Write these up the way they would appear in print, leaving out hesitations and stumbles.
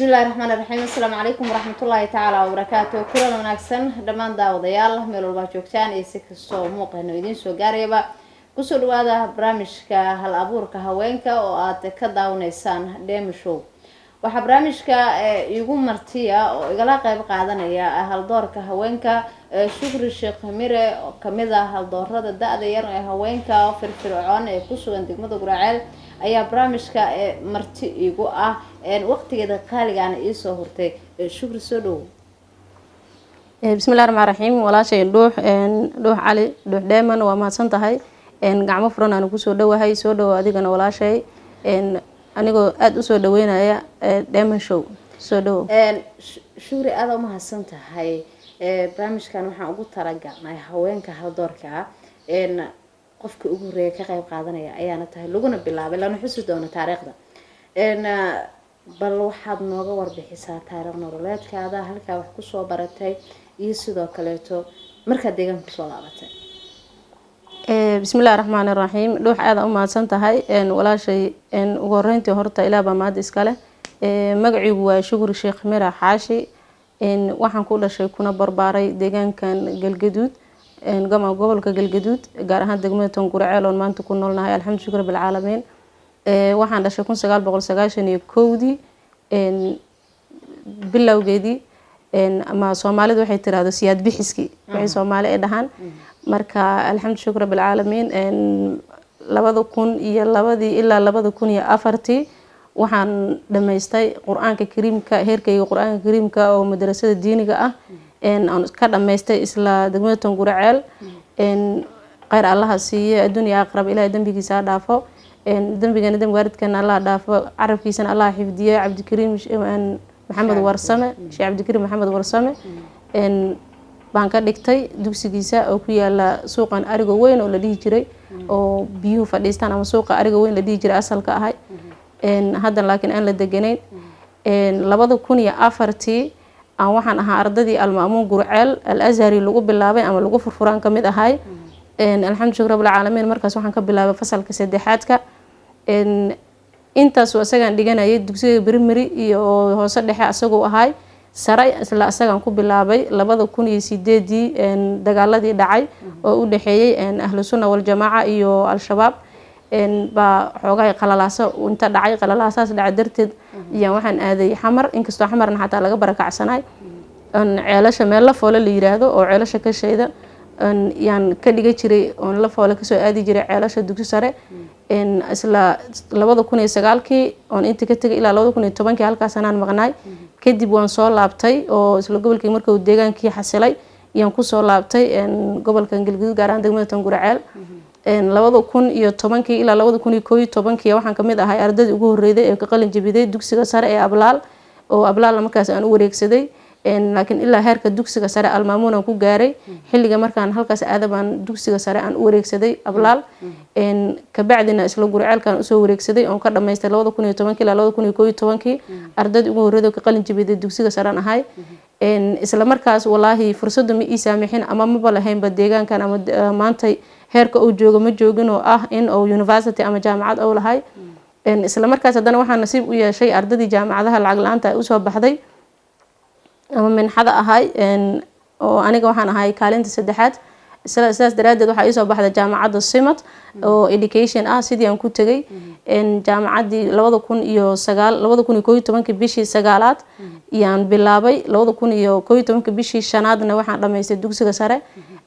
Bismillahi raxmaan raxiim. Asalaamu calaykum waraxmatullaahi tacaala wabarakaatu. Kulan wanaagsan dhammaan daawadayaal, meel walbaa joogtaan iyo si kastoo muuqeeno idiin soo gaarayaba, kusoo dhawaada barnaamijka hal abuurka haweenka oo aad ka daawanaysaan Demo Show. Waxaa barnaamijka igu martiya oo igala qeyb qaadanaya haldoorka haweenka Shukri Sheekh Mire, oo kamid ah haldoorada da-da yar ee haweenka firfircoon ee kusugan degmada Guraceel, ayaa barnaamijka marti igu ah, waqtigeeda qaaligaana iisoo hurtay. Shukri, soo dhowow. Bismillahi raxmaan raxiim. Walaashay Dhuux, Dhuux Cali Dhuux Dheeman, waa mahadsan tahay. Gacmo furan aanu kusoo dhowahay. Soo dhowo adigana walaashay, anigoo aada usoo dhaweynaya Dheeman Show. Soo dhowo. Shukri, aada umahadsan tahay. Barnaamijkan waxaan ugu talagalnay haweenka haldoorka ah, qofka ugu horreeya ka qeyb qaadanaya ayaana tahay, laguna bilaabay, lana xusi doono taariikhda. Bal waxaad nooga warbixisaa taariikh nololeedkaada, halkaa wax kusoo baratay iyo sidoo kaleeto markaad deegaanka kusoo laabatay. Bismillahi raxmaani raxiim. Dhuux, aada umahadsan tahay walaashay. Ugu horeyntii horta Ilaah baa mahad iskale. Magaciigu waa Shukri Sheekh Mira Xaashi. Waxaan ku dhashay kuna barbaaray deegaankan Galgaduud, gobolka Galgaduud, gaar ahaan degmada Tonguraceel oon maanta ku noolnahay, alxamdu shukr bilcaalamiin. Waxaan dhashay 1991-dii bilowgeedii, ama Soomaalidu waxay tiraahdo siyaad bixiskii, waxay Soomaali ay dhahaan. Marka alxamdu shukr bilcaalamiin, 2002-dii ilaa 2004-tii waxaan dhamaystay Qur-aanka Kariimka, heerkayga Qur-aanka Kariimka oo madrasada diiniga ah aan ka dhamaystay isla degmada Tonguraceel. Kheyr Allaha siiye adduunya aqrab, Ilahay dembigiisa ha dhaafo, dembigana dembi waalidkana Allaha dhaafo, carabkiisana Allaha xifdiye, Cabdikariim Maxamed Warsame, Sheekh Cabdikariim Maxamed Warsame baan ka dhigtay dugsigiisa oo ku yaala suuqan Ariga Weyn oo la dhihi jiray, oo biyuhu fadhiistaan, ama suuqa Ariga Weyn la dhihi jiray asalka ahay, haddan laakiin aan la deganayn. 2004-tii aan waxaan ahaa ardadii Almaamuun Gurceel Al Azhari lagu bilaabay ama lagu furfuraan kamid ahay, alxamdu shukr rabbilcaalamiin. Markaas waxaan ka bilaabay fasalka saddexaadka. Intaasu isagaan dhiganayay dugsiga primary iyo hoose dhexe asagoo ahay, sare isla isagaan ku bilaabay. 2008-dii dagaaladii dhacay oo u dhexeeyey Ahlu Sunna Waljamaaca iyo Al-Shabaab baa xoogahay qalalaaso inta dhacay. Qalalaasaas dhacay darteed ayaan waxaan aaday Xamar, inkastoo Xamarna xataa laga barakacsanay. Ceelasha meel La Foole la yiraahdo oo Ceelasha ka shayda yaan ka dhiga jiray, oon La Foole kasoo aadi jiray Ceelasha dugsi sare. Isla 2009-kii oon inta ka tegay ilaa 2010-kii halkaas anaan maqnaay. Kadib waan soo laabtay oo isla gobolkii marka uu deegaankii xasilay ayaan kusoo laabtay gobolkan Galguduud, gaar ahaan degmada Tanguraceel. 2010-kii ilaa 2011-kii waxaan kamid ahay ardadii ugu horreyday ee ka qalin jabiday dugsiga sare ee Ablaal, oo Ablaalna markaas aan u wareegsaday, laakiin ilaa heerka dugsiga sare Almaamuun aan ku gaaray. Xilliga markaan halkaas aada baan dugsiga sare aan u wareegsaday Ablaal. Kabacdina isla Gurceelkaan usoo wareegsaday oon ka dhamaystay 2010-kii ilaa 2011-kii. Ardadii ugu horreyday oo ka qalin jabiday dugsiga sare aan ahay. Isla markaas walaahi fursaddu ma ii saamixin ama maba lahaynba deegaankan ama maantay heerka uu joogo ma joogin, oo ah in uu university ama jaamacad ou lahay. Isla markaas haddana waxaa nasiib u yeeshay ardadii jaamacadaha lacag la-aanta ay usoo baxday ama minxada ahay, oo aniga waxaan ahay kaalinta saddexaad. Sidaas daraadeed waxaa iisoo baxday jaamacadda Simad oo education ah. Sidii aan ku tegay jaamacaddii 2009, 2011-kii bishii sagaalaad yaan bilaabay. 2011-kii bishii shanaadna waxaan dhamaystay dugsiga sare,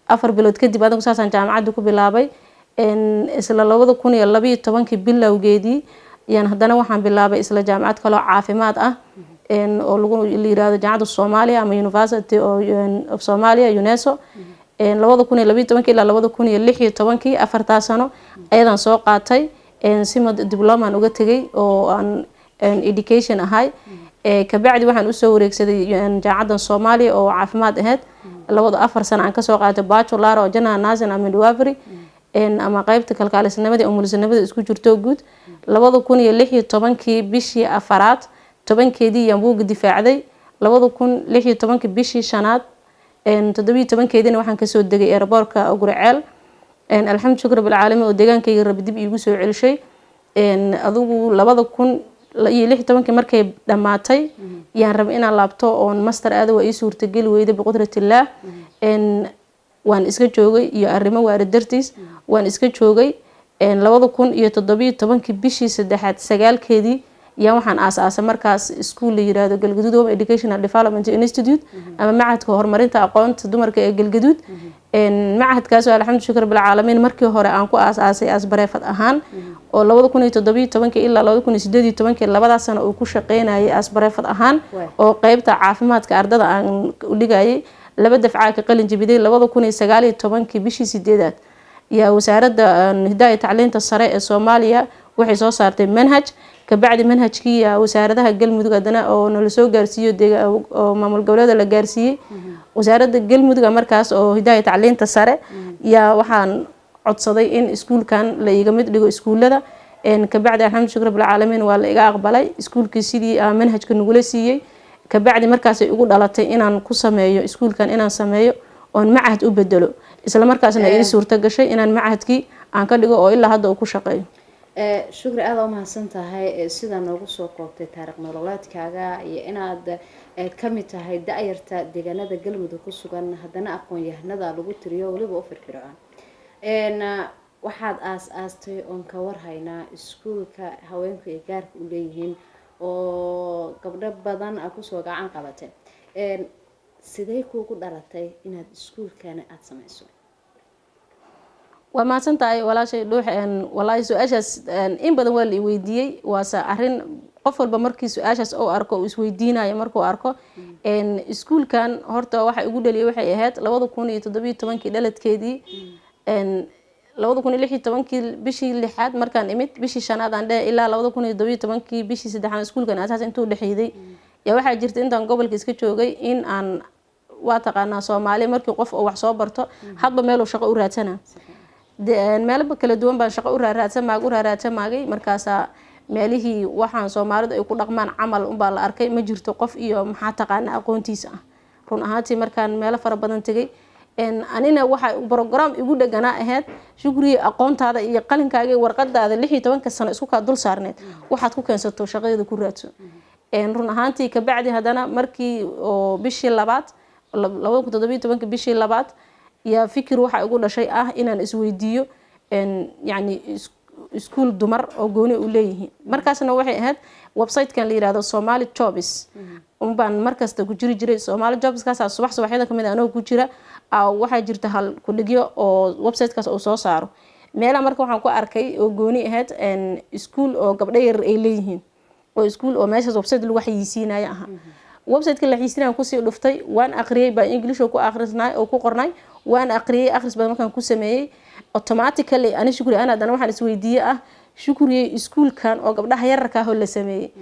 4 bilood kadib. Adigu saasaan jaamacadda ku bilaabay. Isla 2012-kii bilowgeedii yaan haddana waxaan bilaabay isla jaamacad kaloo caafimaad ah oo lagu la yiraahdo Jaamacadda Soomaaliya ama University of Somalia, UNESO. 2012-kii ilaa 2016-kii, afartaa sano ayadaan soo qaatay. Simad diplomaan uga tegay oo aan education ahay. Kabacdi waxaan usoo wareegsaday jaamacaddan Soomaaliya oo caafimaad ahayd, labada 4 sano aan kasoo qaatay bachelor oo general nursing ama midwifery ama qeybta kalkaalisnimada, umulisanimada isku jirto guud. 2016-kii bishii afaraad 10-keedii yaan buugga difaacday. 2016-kii bishii shanaad 17-keediina waxaan kasoo degay airportka Guriceel, alxamdu shukr bilcaalamiin, oo deegaankayga Rabi dib iigu soo celishay. Adigu labada kun iyo 16-kii markay dhammaatay yaan rabay inaan laabto oon master aado. Waa ii suurtageli weyday biqudratillaah. Waan iska joogay iyo arrimo waari dartiis waan iska joogay. 2017-kii bishii saddexaad 9-keedii yaa waxaan aas-aasay markaas iskuul la yiraahdo Galgaduud Home Educational Development Institute ama Macadka Horumarinta Aqoonta Dumarka ee Galgaduud. Macadkaas oo, alxamdu shukr bilcaalamiin, markii hore aan ku aas-aasay as private ahaan, oo 2017-kii ilaa 2018-kii labadaas sano uu ku shaqeynayay as private ahaan, oo qeybta caafimaadka ardada aan u dhigayay. Laba dafcaa ka qalin jabiday. 2019-kii bishii sideedaad yaa Wasaaradda Hidaaya Tacliinta Sare ee Soomaaliya waxay soo saartay manhaj. Kabacdi manhajkii wasaaradaha Galmudug haddana oo nala soo gaarsiiyo, oo maamul goboleeda la gaarsiiyey, wasaaradda Galmudug markaas oo Hidaaya Tacliinta Sare yaa waxaan codsaday in iskuulkan la iiga mid dhigo iskuullada. Kabacdi, alxamdu shukr bilcaalamiin, waa la iga aqbalay iskuulkii sidii manhajka nagula siiyey. Kabacdi markaasay igu dhalatay inaan ku sameeyo iskuulkan, inaan sameeyo oon macahad u bedelo. Isla markaasna ii suurto gashay inaan macahadkii aan ka dhigo oo ilaa hadda uu ku shaqeeyo. Shukri, aada u mahadsan tahay sidaa noogu soo koobtay taariikh nololeedkaaga iyo inaad ka mid tahay da-yarta deegaanada Galmudug ku sugan, haddana aqoon-yahanada lagu tiriyo, weliba u firfircoon. Waxaad aas-aastay oon ka warhaynaa iskuulka haweenku ay gaarka u leeyihiin oo gabdho badan a kusoo gacan qabatay. Sidee kuugu dhalatay inaad iskuulkani aada sameyso? Waa mahadsan tahay, walaashay Dhuux. Walaahi su-aashaas in badan waa la iweydiiyey, waase arrin qof walba markii su-aashaas uu arko uu isweydiinayo markuu arko. Iskuulkan horta waxa igu dhaliyay waxay ahayd 2017-kii dhaladkeedii. 2016-kii bishii lixaad markaan imid, bishii shanaad aan dhe, ilaa 2017-kii bishii saddexaad iskuulkan asaas intuu dhexeeyday yaa waxaa jirta intaan gobolka iska joogay in aan, waa taqaanaa Soomaali, markii qof oo wax soo barto hadba meeluu shaqo u raadsana. Meelo kala duwan baan shaqo u raaraadsan maag u raaraadsan maagay. Markaasaa meelihii waxaan Soomaalidu ay ku dhaqmaan camal unbaa la arkay, ma jirto qof iyo maxaa taqaana aqoontiisa ah. Run ahaantii markaan meelo fara badan tegay, anina waxa program igu dheganaa ahayd: Shukriye, aqoontaada iyo qalinkaaga iyo warqadaada 16-ka sano isku kaa dul saarneed waxaad ku keensato shaqadeeda ku raadso. Run ahaantii kabacdi haddana markii oo bishii labaad, 2017-ka bishii labaad, yaa fikir waxa igu dhashay ah inaan isweydiiyo, yacni iskuul dumar oo gooni u leeyihiin. Markaasna waxay ahayd website-kan la yirahdo Somali Jobs unbaan markasta ku jiri jiray. Somali Jobs kaasaa subax subaxyada kamid ah anagoo ku jira waxaa jirta hal kudhigyo oo website-kaas uu soo saaro meelaha. Marka waxaan ku arkay oo gooni ahayd iskuul oo gabdho yar ay leeyihiin, oo iskuul oo meeshaas website lagu xayeysiinayo ahaa. Website-ka la xayeysiinaya kusii dhuftay, waan aqriyay, baa English oo ku akhrisnay oo ku qornay. Waan aqriyay, akhris badan markaan ku sameeyey, automatically ani Shukri ana haddana waxaan isweydiiyey ah: Shukriyey, iskuulkan oo gabdhaha yararka ah oo la sameeyey,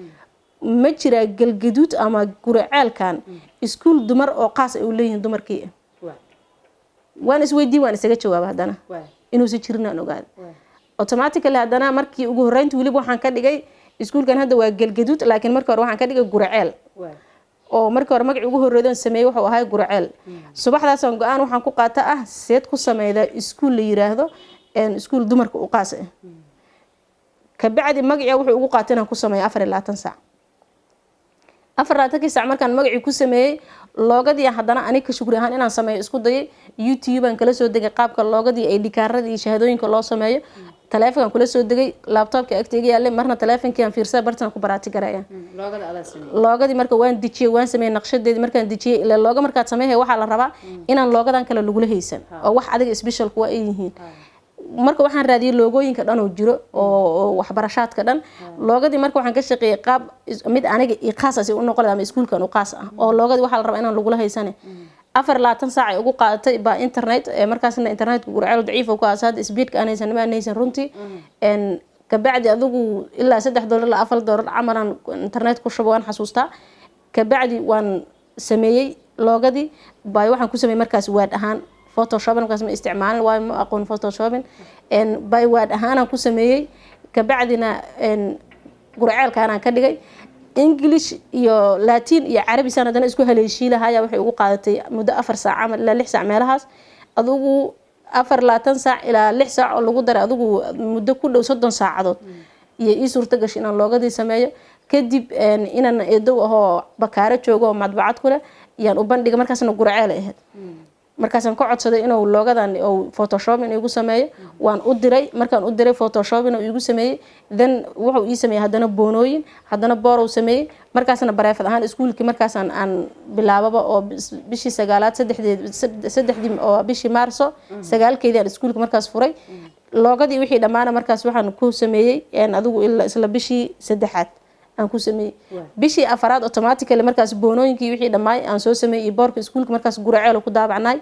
ma jiraa Galgaduud ama Guraceelkan iskuul dumar oo qaas ay u leeyihiin dumarkii? Waan isweydiiyey, waan isaga jawaaba haddana inuusan jirin aan ogaada. Automatically haddana markii ugu horreynta weliba waxaan ka dhigay iskuulkan hadda waa Galgaduud, laakiin markii hore waxaan ka dhigay Guraceel, oo markii hore magacii ugu horreedoon sameeyey wuxuu ahay Guraceel. Subaxdaasaan go-aan waxaan ku qaata ah seed ku sameydaa iskuul la yiraahdo iskuul dumarka u qaas ah. Kabacdi magacii wuxuu ugu qaatay inaan ku sameeyo 24 saac. 24-kii saac markaan magacii ku sameeyey, logo-gadii haddana aniga Shukri ahaan inaan sameeyo isku dayay. YouTube aan kala soo degay qaabka logo-gadii ay dhikaaradii iyo shahaadooyinka loo sameeyo. Taleefonkaan kula soo degay, laptop-ka agtayga yaallay, marna taleefonkii aan fiirsada bartan ku baraati garaya. Logo-gadii marka waan dejiyey, waan sameeyey naqshadeedii. Markaan dejiyey, ilaa logo markaad sameeyay waxaa la rabaa inaan logo-gadan kale lagula haysan oo wax adiga special kuwa ay yihiin. Marka waxaan raadiyey logo-oyinka dhan oo jiro oo waxbarashaadka dhan. Logo-gadii marka waxaan ka shaqeeyey qaab mid aniga i khaas asi u noqon ama iskuulkan u khaas ah, oo logo-gadii waxaa la rabaa inaan lagula haysane. 24 saac ay ugu qaadatay baa internet. Markaasna internetka Gurceel daciif ku aas, hadda speed-ka aan haysan ma aan haysan runtii. Kabacdi adigu ilaa $3 ilaa $4 camalan internet ku shubo, waan xasuustaa. Kabacdi waan sameeyey logo-gadii. Baa waxaan ku sameeyey markaas Word ahaan, Photoshop markaas ma isticmaalin, waayo ma aqoon Photoshopin. By Word ahaanaan ku sameeyey. Kabacdina Gurceelkaanaan ka dhigay English iyo Latin iyo Carabi saan haddana isku haleeshiilahaya. Waxay ugu qaadatay muddo 4 saac camal ilaa 6 saac meelahaas. Adigu 24 saac ilaa 6 saac oo lagu daray, adigu muddo ku dhow 30 saacadood iyo ii suurto gashay inaan logo-gadii sameeyo. Kadib inaan eedow ahoo Bakaaro joogo oo madbacad ku leh yaan u bandhigay. Markaasna Guraceel ay ahayd. Markaasaan ka codsaday inuu logodan oo photoshop in igu sameeyo. Waan u diray. Markaan u diray, photoshop inuu igu sameeyey. Then wuxuu ii sameeyey haddana boonooyin, haddana boor uu sameeyey. Markaasna private ahaan iskuulkii markaasaan aan bilaababa, oo bishii sagaalaad saddexdeed, saddexdii oo bishii Maarso 9-keedii aan iskuulka markaas furay. Logodii wixii dhammaana markaas waxaan ku sameeyey adigu ilaa isla bishii saddexaad aan ku sameeyey. Bishii afaraad automatically markaas boonooyinkii wixii dhammaay aan soo sameeyey iyo boorka iskuulka markaas Guraceel ku daabacnay.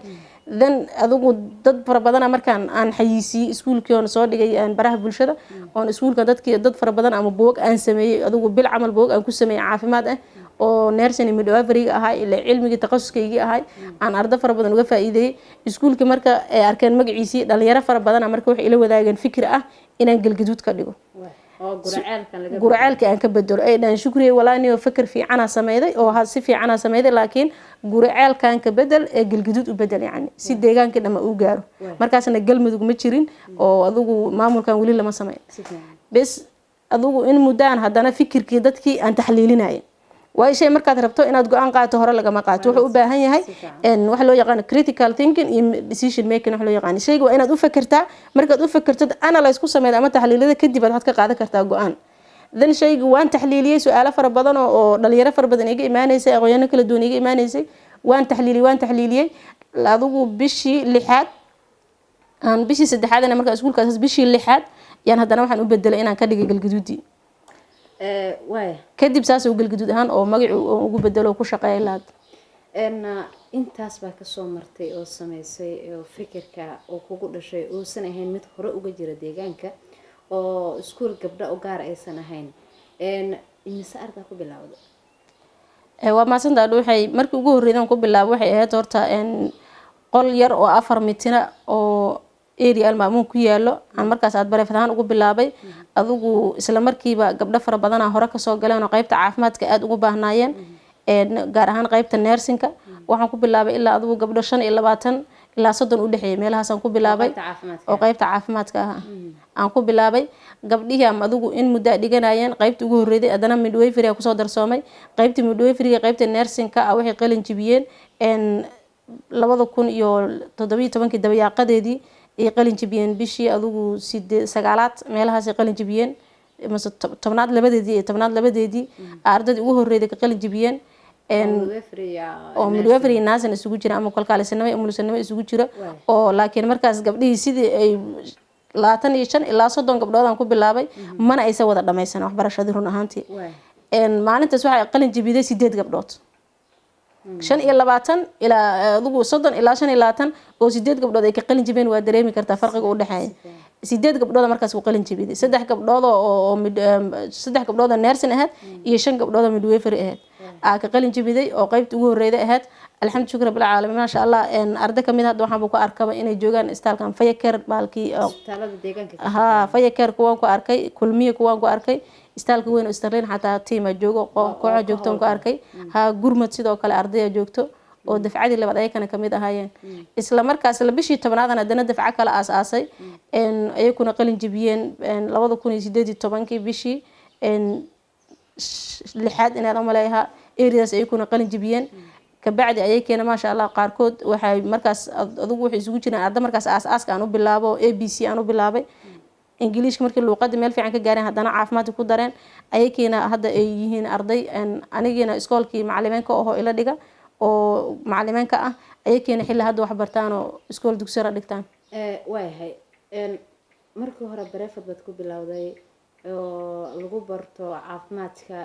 Then adigu dad fara badana markaan aan xayiisiyey iskuulkii oon soo dhigay aan baraha bulshada oon iskuulka dadkii dad fara badan ama buug aan sameeyey, adigu bil camal buug aan ku sameeyey caafimaad ah oo nursing midwifery ahaa, ilaa cilmigii takhasuskaygii ahay, aan ardo fara badan uga faa'iideeyey iskuulkii. Marka ay arkeen magaciisii dhalinyaro fara badana, marka waxay ila wadaageen fikir ah inaan Galgaduud ka dhigo oo Guraceelkan laga Guraceelka aan ka bedelo. Ay dhahan, "Shukriye, walaaniyo fikir fiicana sameyday oo si fiicana sameyday, laakiin Guraceelkan ka bedel ee Galgaduud u bedel, yacni si deegaankii dhama uu gaaro." Markaasna Galmudug ma jirin oo adigu maamulkan weli lama sameyn. Si fiican. Bes, adigu in muddaan haddana fikirkii dadkii aan taxliilinaya. Waayo, shay markaad rabto inaad go-aan qaato hore lagama qaato. Wuxuu u baahan yahay waxa loo yaqaano critical thinking iyo decision making. Wax loo yaqaano shayga waa inaad u fekertaa. Markaad u fekertid, analyze ku sameyd ama taxliilada, kadib aad waxaad ka qaadan kartaa go-aan. Then shayga waan taxliiliyey. Su-aalo fara badan oo dhalinyaro fara badan iga imaaneysay, aqoonyano kala duwan iga imaaneysay, waan taxliiliyey, waan taxliiliyey. Adigu bishii lixaad aan bishii saddexaadna markaa iskuulkaas, bishii lixaad yaan haddana waxaan u bedelay inaan ka dhigay Galgaduudii. Waaya. Kadib saasuu Galgaduud ahaan oo magacu ugu bedelo ku shaqeeya ilaa hadda. Intaas baa kasoo martay oo sameysay oo fikirka oo kugu dhashay uusan ahayn mid hore uga jira deegaanka oo iskuul gabdho u gaar aysan ahayn. Imise ardaa ku bilowda? Waa mahadsantaha, Dhuuxay. Markii ugu horreydaan ku bilaabo waxay ahayd horta qol yar oo 4 mitina oo area Almaamuun ku yaalo aan markaas aad private ahaan ugu bilaabay. Adigu isla markiiba gabdho fara badanaa hore kasoo galeen oo qeybta caafimaadka aada ugu baahnaayeen, gaar ahaan qeybta nursingka. Waxaan ku bilaabay ilaa adigu gabdho 25 ilaa 30 udhexeeyay meelahaasaan ku bilaabay. Qaybta caafimaadka. Oo qeybta caafimaadka ah aan ku bilaabay. Gabdhihii ama adigu in muddo dhiganayeen qeybta ugu horreeyay, haddana midwifery kusoo darsoomay. Qeybta midwiferyga, qeybta nursingka ah waxay qalin jibiyeen 2017-kii dabayaaqadeedii ay qalin jibiyeen. Bishii adigu 9aad meelahaasay qalin jibiyeen, mase 10aad 2deedii iyo 10aad 2deedii ardaydii ugu horreeyay ka qalin jibiyeen. Oo midwifery iyo nursing isugu jira ama kalkaalisanimo iyo umulisanimo isugu jira. Oo laakiin markaas gabdhihii sidii ay 25 ilaa 30 gabdhood aan ku bilaabay, mana aysan wada dhamaysan waxbarashadii run ahaantii. Maalintaas waxay qalin jibiday sideed gabdhood. 25 ilaa adigu 30 ilaa 25 oo sideed gabdhood ay ka qalin jibeen, waa dareemi kartaa farqiga u dhexeeya. Sideed gabdhood markaas ku qalin jibiday, saddex gabdhood oo saddex gabdhood oo nursing ahayd iyo shan gabdhood oo midwifery ahayd aa ka qalin jibiday oo qeybta ugu horreyda ahayd. Alxamdu shukr rabbil caalamiin, maasha Allah. Arday kamid hadda waxaanba ku arkaba inay joogaan istaalkan Fayacare baalkii. Isbitaalada deegaanka. Haa, Fayacare kuwaan ku arkay, Kulmiye kuwaan ku arkay, istaalka weyn oo Sterlin xataa tiima joogo, kooxa joogto ku arkay. Ha, Gurmad sidoo kale ardaya joogto oo dafcadii labaad ayakana kamid ahaayeen. Isla markaas la bishii 10aad haddana dafco kale aas-aasay, ayakuna qalin jibiyeen 2018-kii bishii lixaad inaan umaleeyaha areas ayakuna qalin jibiyeen. Kabacdi ayakeena maasha Allah qaarkood waxay markaas adigu waxay isugu jiraan arda markaas aas-aaska aan u bilaabo, ABC aan u bilaabay, Ingiliishka markii luuqadii meel fiican ka gaareen, haddana caafimaadka ku dareen. Ayakiina hadda ay yihiin arday anigiina iskoolkii macalimeynka ahoo ila dhiga oo macalimeynka ah, ayakiina xilli hadda wax bartaan oo iskool dugsira dhigtaan. Waayahay. Markii hore private baad ku bilowday oo lagu barto caafimaadka,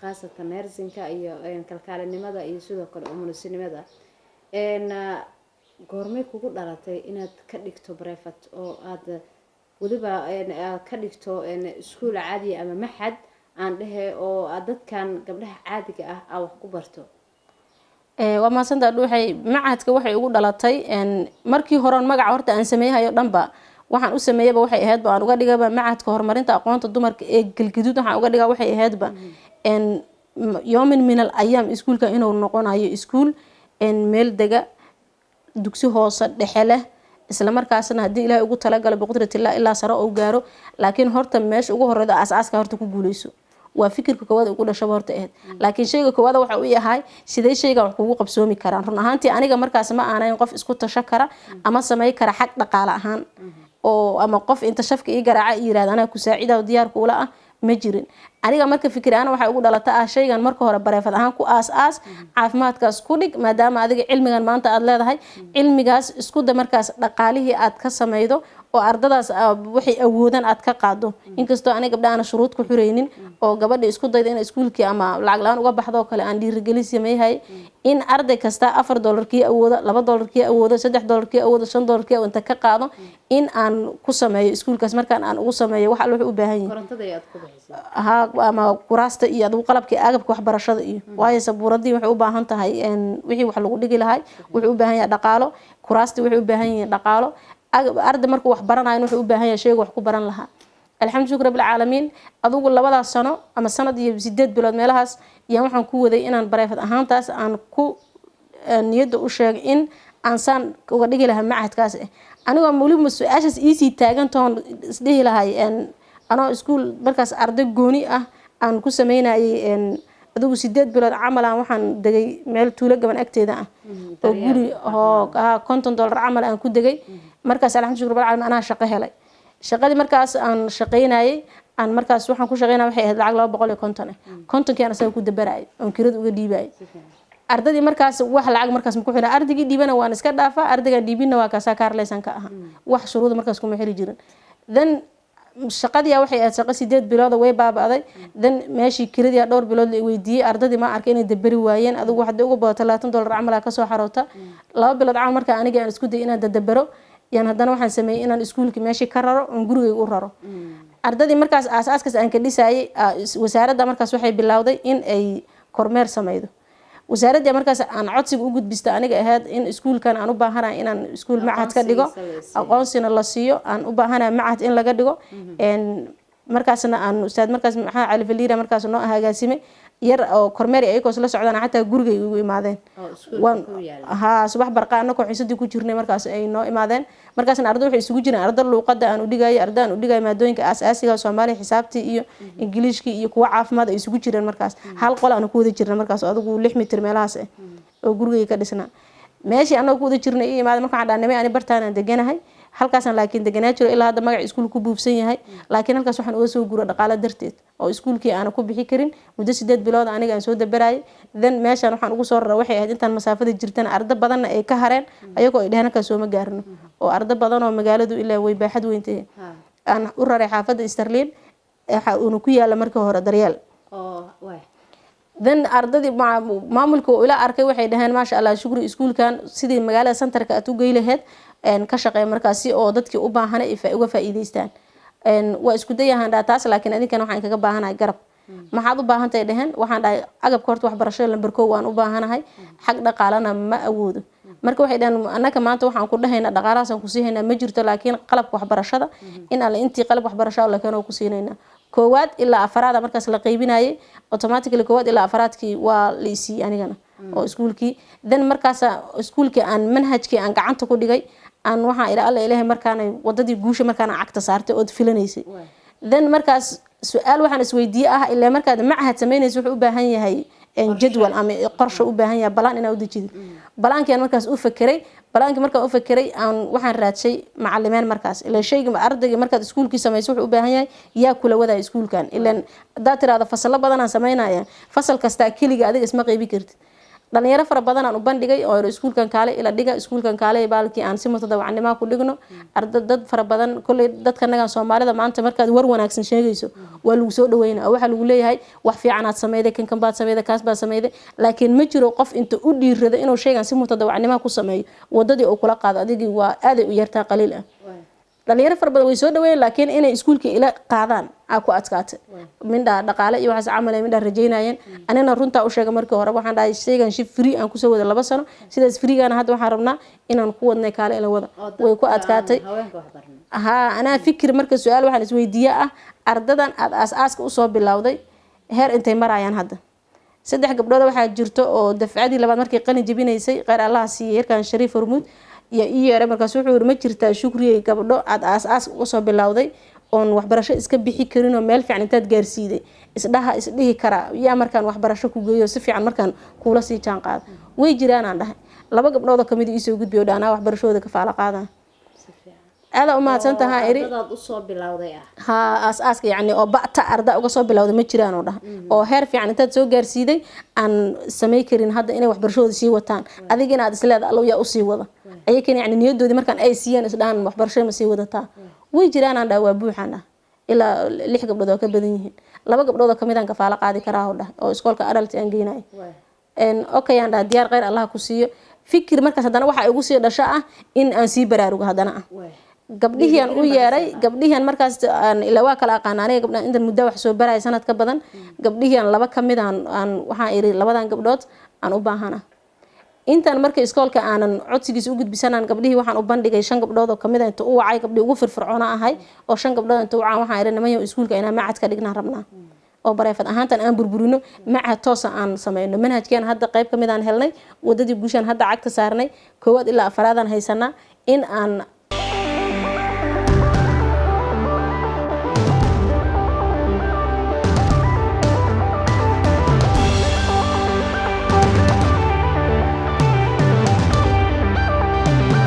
khaasatan nursingka iyo kalkaalinimada iyo sidoo kale umulisinimada. Goormay kugu dhalatay inaad ka dhigto private oo aad weliba aad ka dhigto iskuul caadiya ama maxad aan dhehe oo aad dadkan gabdhaha caadiga ah aa wax ku barto? Waa mahadsantaa, Dhuuxay. Macadka waxay ugu dhalatay markii horeon magaca horta aan sameeyahayo dhanba waxaan u sameeyaba waxay ahaydba aan uga dhigaba Macadka Horumarinta Aqoonta Dumarka ee Galgaduud. Waxaan uga dhigaa waxay ahaydba yoomin min al ayaam iskuulka inuu noqonayo iskuul meel dega, dugsi hoose dhexe leh, isla markaasna haddii Ilaahay ugu talagalo biqudratillah ilaa sare uu gaaro. Laakiin horta meesha ugu horeyda aas-aaska horta ku guuleyso. Waa fikirka koowaad ugu dhashaba horta ahayd, laakiin shayga koowaad waxa uu yahay sidee shaygan wax kugu qabsoomi karaan. Run ahaantii aniga markaas ma aanayn qof isku tasho kara ama samey kara xag dhaqaale ahaan, oo ama qof inta shafka ii garaaca ii yiraahdo anaa ku saacida oo diyaar kuula ah ma jirin. Aniga marka fikir ahaan waxay ugu dhalata ah shaygan marka hore bareefad ahaan ku aas aas, caafimaadkaas ku dhig, maadaama adiga cilmigan maanta aad leedahay, cilmigaas isku da markaas dhaqaalihii aad ka sameydo oo ardadaas waxay awoodaan aad ka qaado. Inkastoo aniga gabdha aana shuruud ku xureynin, oo gabadha isku dayda in iskuulkii ama lacag la-aan uga baxdo oo kale aan dhiirigelin sameeyhay, in arday kasta $4 kii awooda, $2 kii awooda, $3 kii awooda, $5 kii awooda inta ka qaado in aan ku sameeyo iskuulkaas. Markaan aan ugu sameeyo wax alle wuxuu u baahan yahay, korontada ayaad ku bixisay, ha, ama kuraasta iyo adigu qalabkii agabka waxbarashada iyo, waayo sabuuradii waxay u baahan tahay wixii wax lagu dhigi lahay wuxuu u baahan yahay dhaqaalo, kuraastii waxay u baahan yihiin dhaqaalo, arday markuu wax baranayo wuxuu u baahan yahay shayga wax ku baran lahaa. Alxamdu shukr rabbil caalamiin. Adigu labadaas sano ama sanad iyo 8 bilood meelahaas ayaan waxaan ku waday inaan bareefad ahaantaas aan ku niyadda u sheegay in aan saan uga dhigi lahaa machadkaas. Anigoo weliba su-aashaas iisii taagantahoon isdhihi lahay, anoo iskuul markaas arday gooni ah aan ku sameynayay, adigu 8 bilood camal aan waxaan degay meel tuulo gaban agteeda ah oo guri oo $50 camal aan ku degay. Markaas alxamdu shukr rabbil caalamiin anaa shaqo helay. Shaqadii markaas aan shaqaynayay, aan markaas waxaan ku shaqaynaya waxay ahayd lacag 250 ah. Kontonkii aan asaga ku dabarayay oon kirada uga dhiibayay ardadii. Markaas wax lacag markaas ma ku xidhan, ardaygii dhiibana waan iska dhaafaa, ardaygaan dhiibina waa kaasaa kaarleysan ka aha, wax shuruuda markaas kuma xiri jirin. Then shaqadii waxay ahayd shaqo 8 bilood, way baaba'day. Then meeshii kiradii dhowr bilood la weydiiyey, ardadii ma arkay inay dabari waayeen. Adigu waxday uga badato $20 camal aa kasoo xaroota 2 bilood camal. Markaa aniga aan isku dayay inaan dadabaro yaan, haddana waxaan sameeyey inaan iskuulkii meeshii ka raro oon gurigayga u raro ardadii. Markaas aas-aaskaas aan ka dhisayay, wasaaradda markaas waxay bilowday in ay kormeer sameydo. Wasaaraddii markaas aan codsiga u gudbista aniga ahayd in iskuulkan aan u baahanahay inaan iskuul machad ka dhigo, aqoonsina la siiyo, aan u baahanahay machad in laga dhigo. Markaasna aan ustaad markaas Maxamed Cali Faliira markaas noo hagaasime yar oo kormeer ayagoo la socdaan xataa gurigay igu imaadeen. Haa, subax barqa anakoo xiisadii ku jirnay markaas ay noo imaadeen. Markaasna arday waxay isugu jireen arday luuqada aan u dhigayo, arday aan u dhigayo maadooyinka aas-aasiga Soomaaliya, xisaabtii iyo Ingiliishkii iyo kuwa caafimaad ay isugu jireen. Markaas hal qol aan ku wada jirnay markaas, adigu 6 mitir meelahaas ah oo gurigay ka dhisnaa, meeshii anagoo ku wada jirnay ii imaadeen. Marka waxaan dhahnay ani bartaan aan deganahay halkaasaan, laakiin deganaa jiro ilaa hadda magaca iskuul ku buufsan yahay, laakiin halkaas waxaan uga soo guro dhaqaalo darteed oo iskuulkii aana ku bixi karin muddo 8 bilood aniga aan soo dabarayay. Then meeshaan waxaan ugu soo rara waxay ahayd intaan masaafada jirtana ardo badanna ay ka hareen, ayagoo ay dheheen halkaas sooma gaarno, oo ardo badan oo magaaladu ilaa way baaxad weyntahay aan u raray xaafadda Sterlin, waxa uuna ku yaala markii hore Daryeel. Then ardadii maamulka uu ila arkay waxay dhaheen, "Maasha Allah Shukri, iskuulkan sidii magaalada centerka aad u gey lahayd ka shaqeey markaasi oo dadkii u baahanay ay uga faa'iideystaan." "Waa isku dayahan," dhaa taas, "laakiin adinkana waxaan kaga baahanahay garab." "Maxaad u baahantahay?" dheheen. Waxaan dhahay, "Agabka horta waxbarashada lambar kow waan u baahanahay, xag dhaqaalana ma awoodo." Marka waxay dhaheen, "Annaka maanta waxaan ku dhahaynaa dhaqaalahaasaan ku siihaynaa ma jirto, laakiin qalabka waxbarashada in alle intii qalab waxbarasho la keeno ku siinaynaa." Koowaad ilaa afaraada markaas la qaybinayay, automatically koowaad ilaa afaraadkii waa la isiiyey anigana oo iskuulkii. Then markaas iskuulkii aan manhajkii aan gacanta ku dhigay, aan waxaan idhi, "Alla ilaahay," markaana wadadii guusha markaana cagta saartay ood filanaysay. Then markaas su-aal waxaan isweydiiye ah, ilaa markaad machad samaynaysa wuxuu u baahan yahay jadwal ama qorshe, u baahan yahay balaan inaa u dejidid. Balaankii aan markaas u fakeray, balaankii markaan u fakeray, aan waxaan raadshay macalimeen. Markaas ilaa shayga ardayga markaad iskuulkii samayso wuxuu u baahan yahay yaa kula wadaya iskuulkan. Ilaan haddaad tiraahdo fasalo badanaan samaynaya, fasal kastaa keliga adiga isma qaybi kartid. Dhalinyaro fara badan aan u bandhigay oo iskuulkan kaale ila dhiga, iskuulkan kaale baalkii aan si mutadawacnimaa ku dhigno. Arda dad fara badan, kolley dadkanagan Soomaalida maanta markaad war wanaagsan sheegayso waa lagu soo dhaweyna oo waxaa lagu leeyahay wax fiicanaad sameyday, kan kan baad sameyday, kaas baad sameyday, laakiin ma jiro qof inta u dhiirada inuu shaygan si mutadawacnimaa ku sameeyo wadadii uu kula qaado. Adigii waa aaday u yartaa, qaliil ah. Dhalinyaro fara badan way soo dhaweeyeen, laakiin inay iskuulka ila qaadaan aa ku adkaatay, mindhaa dhaqaale iyo waxaas camal ay mindhaa rajaynayeen. Anina runtaa u sheegay markii hore, waxaan dhahay shaygan shi free aan kusoo wada 2 sano, sidaas freegana hadda waxaan rabnaa inaan ku wadnay, kaale ila wada. Way ku adkaatay. Haa, anaa fikir marka su-aal waxaan isweydiiye ah, ardadan aada aas-aaska usoo bilowday heer intay marayaan hadda? Saddex gabdhood waxaa jirto oo dafcadii labaad markay qalin jebinaysay, kheyr Allaha siiyey, yarkan Shariif Hormuud iyo ii yeeray. Markaas wuxuu yiri, "Ma jirtaa Shukriyey gabdho aada aas-aas uga soo bilowday Oon waxbarasho iska bixi karin oo meel fiican intaad gaarsiiday isdhaha isdhihi karaa yaa markaan waxbarasho ku geeyo si fiican markaan kuula sii jaan qaada? Way jiraanaan dhahay. Laba gabdhood oo kamid iisoo gudbiyo dha, anaa waxbarashadooda kafaala qaadana. Si fiican. Aadaa u mahadsan tahaa iri. Ardadaad usoo bilowday ah? Haa, aas-aaska yacni oo ba'ta arda uga soo bilowday ma jiraan oo dhahay oo heer fiican intaad soo gaarsiiday aan samay karin hadda inay waxbarashadooda sii wataan, adiga inaad isleeda allow yaa usii wada ayakana, yacni niyadoodii markaan ay siiyaan isdhahan waxbarashada ma sii wadataa? Way jiraan aan dhaha, waa buuxaan dhah, ilaa lix gabdhood oo ka badan yihiin. Laba gabdhood oo kamid aan kafaalo qaadi karaa oo dhah oo iskoolka adult aan geynayo. Okay aan dhaha, diyaar, kheyr Allah ku siiyo. Fikir markaas haddana waxa igu sii dhasho ah in aan sii baraarugo haddana ah. Gabdhihii aan u yeeray, gabdhihii aan markaas aan ilaa waa kala aqaan aniga gabdhaha intan muddo wax soo baraya sanad ka badan. Gabdhihii aan laba kamid aan waxaan iri, labadan gabdhood aan u baahana. Intaan marka iskoolka aanan codsigiisa u gudbisanaan, gabdhihii waxaan u bandhigay shan gabdhood oo kamid ah inta u wacay, gabdhii ugu firfircoona ahay oo shan gabdhood inta u wacaan, waxaan iri, nimanyow, iskuulka inaan macad ka dhignaan rabnaa oo private ahaantan aan burburino, macad toosa aan sameyno. Manhajkeen hadda qayb kamid aan helnay, wadadii guushaan hadda cagta saarnay, koowaad ilaa afaraadaan haysanaa in aan